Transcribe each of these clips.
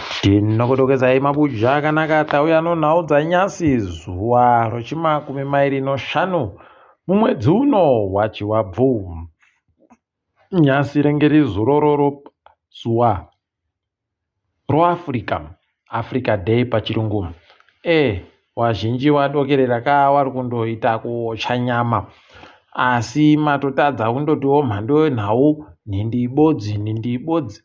Tinokutokezai mabudya akanaka tauya nonhau dzanyasi zuva rochimakumi mairi noshanu mumwedzi uno waChivabvu. Nyasi renge rizororo rozuva roAfrica, Africa Day pachirungu. E, wazhinji wadokerera ka wari kundoita kuocha nyama asi matotadza kundotiwo mhando yenhau nhindi ibodzi nhindi ibodzi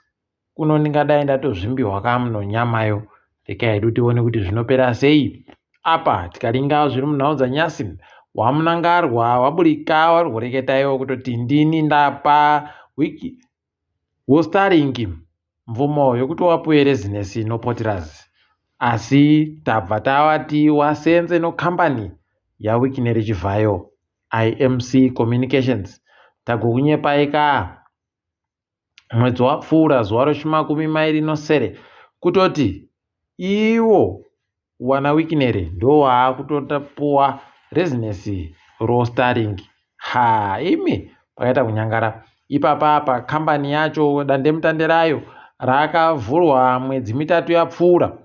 Kuno ndingadai ndatozvimbiwa kamuno nyamayo. Rekai hedu tione kuti zvinopera sei. Apa tikaringa zviri munhau dzanyasi waMunangarwa waburika wari kureketa iwo kutoti ndini ndapa wiki woStarlink mvumo yokuti wapuwe rezinesi noPotraz. Asi tabva tavati wasenze nokambani yaWicknell Chivhayo IMC Communications. Tagokunyepai kaa. Mwedzi wapfuura zuva rechimakumi mairi nosere kutoti iwo wana Wicknell ndowaakutopuwa rezinesi roStarlink. Ha imi pakaita kunyangara ipapa apa kambani yacho dandemutande rayo rakavhurwa mwedzi mitatu yapfuura.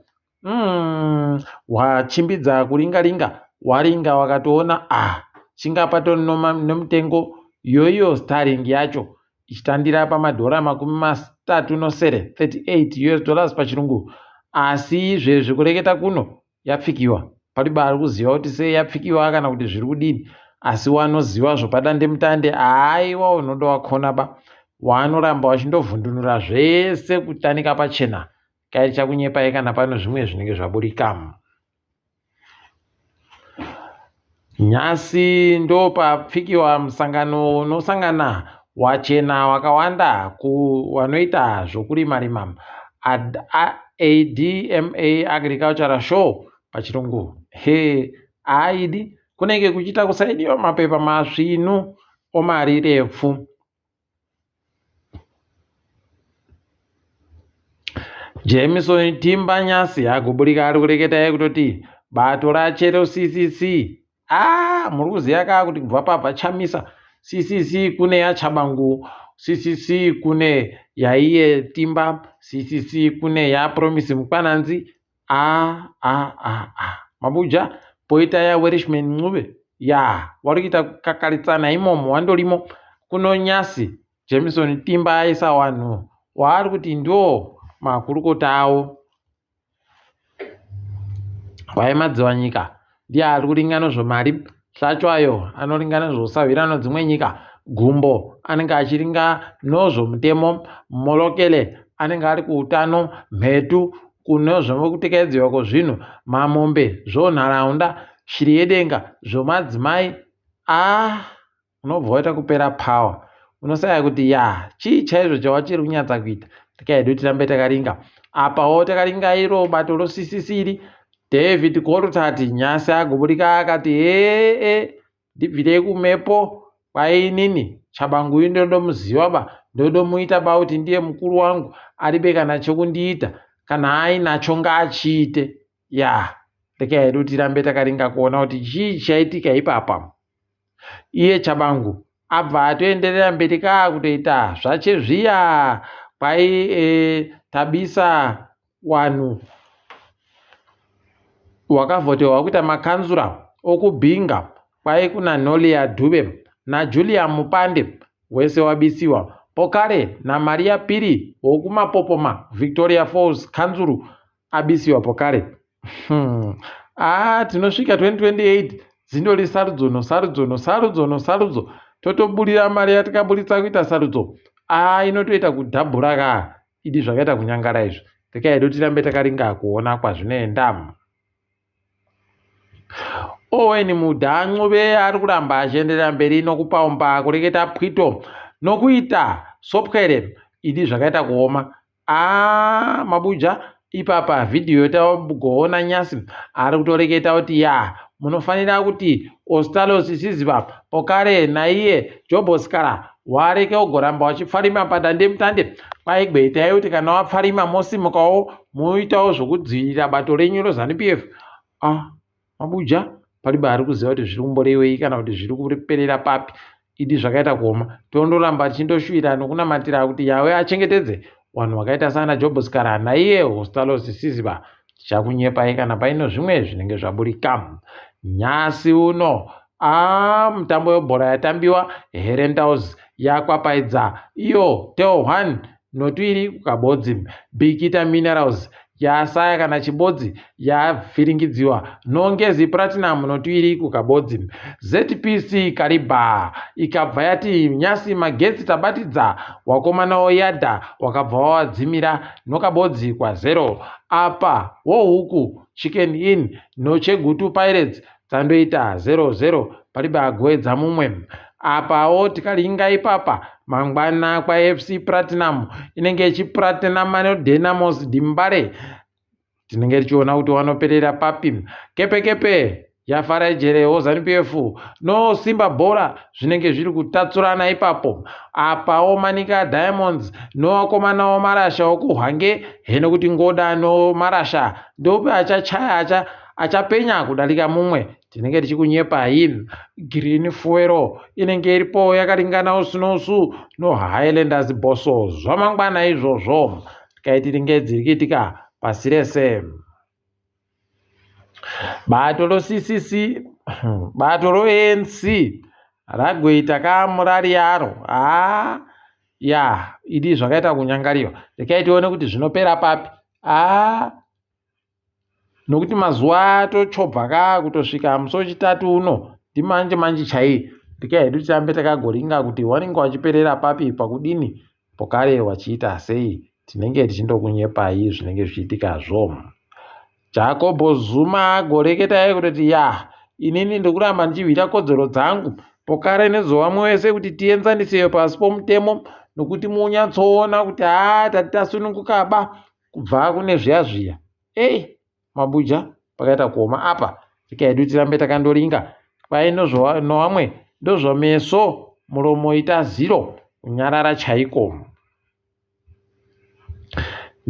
Mm, wachimbidza kuringa ringa waringa wakatoona ah chingapa nomutengo yoiyo starling yacho ichitandira pamadhora makumi matatu nosere 38 us dollars pachirungu asi izvezvi kureketa kuno yapfikiwa pariba ari kuziva kuti sei yapfikiwa kana kuti zviri kudini asi wanoziva zvopadandemutande aiwa unoda wakona ba wanoramba wachindovhundunura zvese kutanika pachena Kai tichakunyepai kana pano zvimwe zvinenge zvaburika. Nhasi ndopapfikiwa musangano unosangana wachena wakawanda wanoita zvokurima rima ADMA Agricultural Show pachirungu. He aidi kunenge kuchiita kusaidiwa mapepa masvinu omari repfu. Jameson Timba Nyasi agoburika ari kureketa iye kutoti bato rache roCCC ah muri kuziva kaa kuti kubva pabva Chamisa CCC kune yaChabangu CCC kune yaiye Timba CCC kune yaPromise Mukwananzi a a a a mabuja poita yaWelshman Ncube ya wari kuita kukakaritsana imomo wandorimo kuno Nyasi Jameson Timba aisa wanhu waari kuti ndiwo makurukota awo Kwai Madzivanyika ndiye ari kuringa nezvemari Hlatshwayo anoringa nezveusahwira nedzimwe nyika Gumbo anenge achiringa nozvomutemo Molokele anenge ari kuutano Mhetu kune zvekutekaidziwa kwezvinhu Mamombe zvonharaunda Shiriyedenga zvomadzimai ah unobva waita kupera power unosaya kuti ya chii chaizvo chawachiri kunyatsa kuita tikaedu tirambe takaringa apawo takaringa iro bato roCCC iri David Coltart nyasi agoburika akati hee ndibvirei kumepo kwainini Tshabangu ndodomuziva ba ndodomuita ba kuti ndiye mukuru wangu aribe kana chokundiita kana ainacho ngaachiite ya rekai hedu tirambe takaringa kuona kuti chii chaitika ipapa Iye Tshabangu abva atoenderera mberi kaakutoita zvache zviya kwai e, tabisa wanhu wakavhoterwa kuita makanzura okuBinga kwai kuna Nolia Dube naJulia Mupande wese wabisiwa pokare naMaria Piri wokuMapopoma Victoria Falls kanzuru abisiwa pokare Ah, tinosvika 2028 dzindori sarudzo nosarudzo nosarudzo nosarudzo totoburira mari yatikaburitsa kuita sarudzo ah inotoita kudhabhura ka idi zvakaita kunyangara izvi rekai hedu tirambe takaringa kuona kwazvinoenda Owen Mudha Ncube ari kuramba achienderera mberi nokupaumba kureketa pwito nokuita sopwere idi zvakaita kuoma Aah mabuja ipapa video tagoona nyasi ari kutoreketa kuti ya munofanira kuti Ostallos Siziba pokare naiye Jobo Sikala wareke ugoramba wachipfarima padandemutande kwaigwe itai kuti kana wapfarima mosimukawo moitawo zvokudzivirira bato renyu reZanu PF ah Mabuja palibe ari kuziva kuti zviri kumborevei kana kuti zviri kuperera papi idi zvakaita kuoma tondoramba tichindoshuwira nokunamatira kuti yawe achengetedze Vanhu vakaita saana Job Sikhala naiye Ostallos Siziba. Tichakunyepai kana paino zvimwe zvinenge zvaburika. Nhasi uno aa mutambo webhora yatambiwa Herentals yakwapaidza iyo Tel 1 notwiri kukabodzi. Bikita Minerals yasaya kana chibodzi yavhiringidziwa noNgezi Platinum notwiri kukabodzi. ZPC Kariba ikabva yati nyasi magetsi tabatidza wakomana woyadha wakabva wawadzimira nokabodzi kwazero. Apa wohuku Chicken Inn noChegutu Pirates dzandoita 0-0 paribe agoedza mumwe. Apawo tikaringa ipapa mangwana kwaFC Platinum inenge ichiplatinama noDynamos Dimbare tinenge tichiona kuti wanoperera papi. Kepe kepe yaFarai Jere woZanu PF no Simba Bhora zvinenge zviri kutatsurana ipapo. Apawo Manica Diamonds novakomana woMarasha wokuHwange heno kuti Ngoda noMarasha ndope achachaya acha achapenya kudarika mumwe tinenge tichikunyepai. Green Fuel inenge iripo yakaringana usu nousu noHighlanders Bosso zvamangwana izvozvo tikaiti dziri kuitika pasi rese. Bato roCCC bato roANC ragoita kamurari yaro haa ya idi zvakaita kunyangariwa rekai tione kuti zvinopera papi haa nokuti mazuva atochobva ka kutosvika musi wechitatu uno ndimanje manje chai rekai hedu tirambe takagoringa kuti wanenge wachiperera papi pakudini pokare wachiita sei tinenge tichindokunyepai zvinenge zvichiitikazvo. Jacob Zuma agoreketa kutoti ya inini ndikuramba ndichirwira kodzero dzangu pokare nezovamwe vese kuti tienzanisewe pasi pomutemo nokuti munyatsoona kuti haa tati tasununguka ba kubva kune zviya zviya. Ei mabuja pakaita kuoma apa rekai hedu tirambe takandoringa kwai novamwe ndozvomeso muromo ita ziro kunyarara chaiko.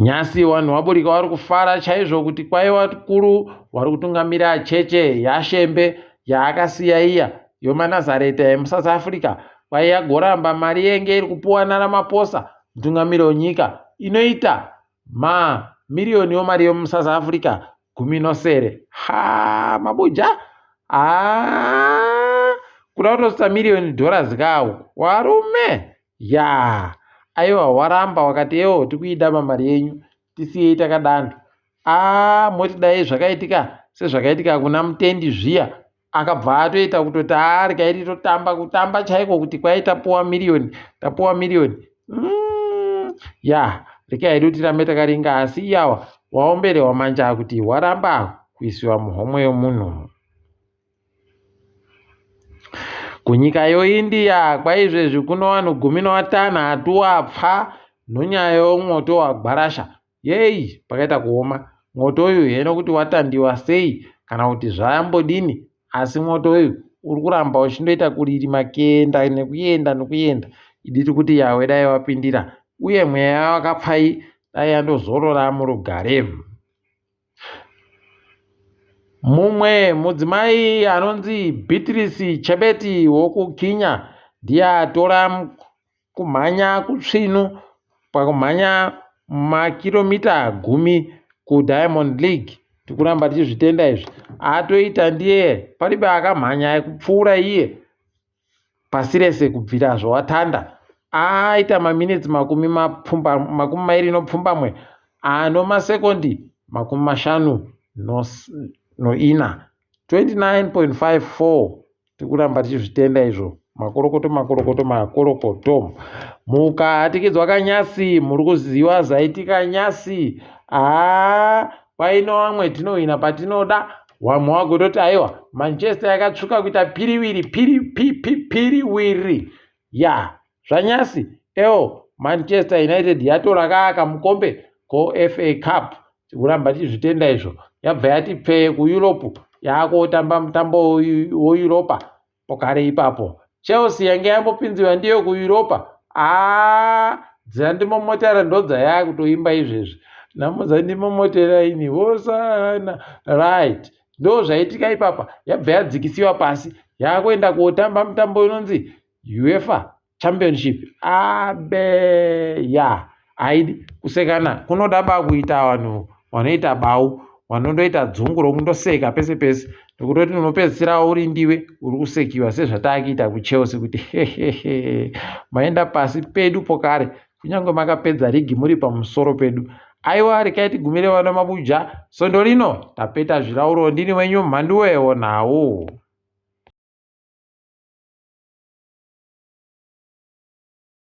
Nhasi vanhu vaburika vari kufara chaizvo kuti kwai vakuru vari kutungamira cheche yaShembe yaakasiya iya yomaNazareta emuSouth Africa kwai yagoramba mari yenge iri kupuwa naRamaphosa mutungamiri wenyika inoita mamiriyoni yomari yomuSouth Africa 17. Ha mabuja haa kuda kutosvitsa miriyoni dollars kawo warume ya aiwa waramba wakati ewo tikuida mamari yenyu tisiyei takadando. Aa moti dai zvakaitika sezvakaitika kuna Mutendi zviya akabva atoita kutoti aa regai titotamba kutamba chaiko kuti kwai tapuwa miriyoni tapuwa miriyoni ya regai hedu tirambe takaringa asi iyawa waomberewa manja kuti waramba kuisiwa muhomwe yomunhu. Kunyika yoIndia kwaizvezvi kuno vanhu 15 wapfa nonyaya yomwoto wagwarasha. Yei pakaita kuoma mwoto uyu heno kuti watandiwa sei kana kuti zvambodini asi mwoto uyu uri kuramba uchindoita kuririma kuenda nekuenda nekuenda. Idi tiri kuti Yahwe dai wapindira uye mweya wakapfai dai yandozorora murugare. Mumwe mudzimai anonzi Beatrice Chebet wokuKenya ndiye atora kumhanya kutsvinu pakumhanya makiromita 10 kuDiamond League. Tikuramba tichizvitenda izvi. Atoita ndiye paribe akamhanya kupfuura iye pasi rese kubvira zvawatanda. Aita maminitsi 27 ano masekondi 54 29.54. Tikuramba tichizvitenda izvo. Makorokoto makorokoto makorokoto. Mukahatikidzwa kanyasi muri kuziva zvaitika nyasi. Haa kwaino vamwe tinohwina patinoda wamwe wagototi aiwa Manchester yakatsvuka kuita piriwiri piri pi piriwiri ya zvanyasi eo Manchester United yatora kaaka mukombe ko FA Cup tikuramba tichizvitenda izvo yabva yati pfee kuEurope yaakotamba mutambo weEuropa pokare ipapo. Chelsea yange yambopinziwa ndiyo kuEuropa haa dzandimomotera ndodzayaakutoimba izvezvi nhamo dzandimomotera ini hosana right ndo zvaitika ipapa yabva yadzikisiwa pasi yaakuenda kotamba mutambo unonzi UEFA Championship abe ya. Haidi kusekana kunoda ba kuita vanhu vanoita bau vanondoita dzungu rokundoseka pese pese nekutoti unopedzisira uri ndiwe uri kusekiwa sezvataakuita kuChelsea kuti hehehe maenda pasi pedu pokare kunyange makapedza ligi muri pamusoro pedu. Aiwa rekai tigumire vana mabuja svondo rino tapeta zvirauro ndini wenyu Mhanduwe nhau.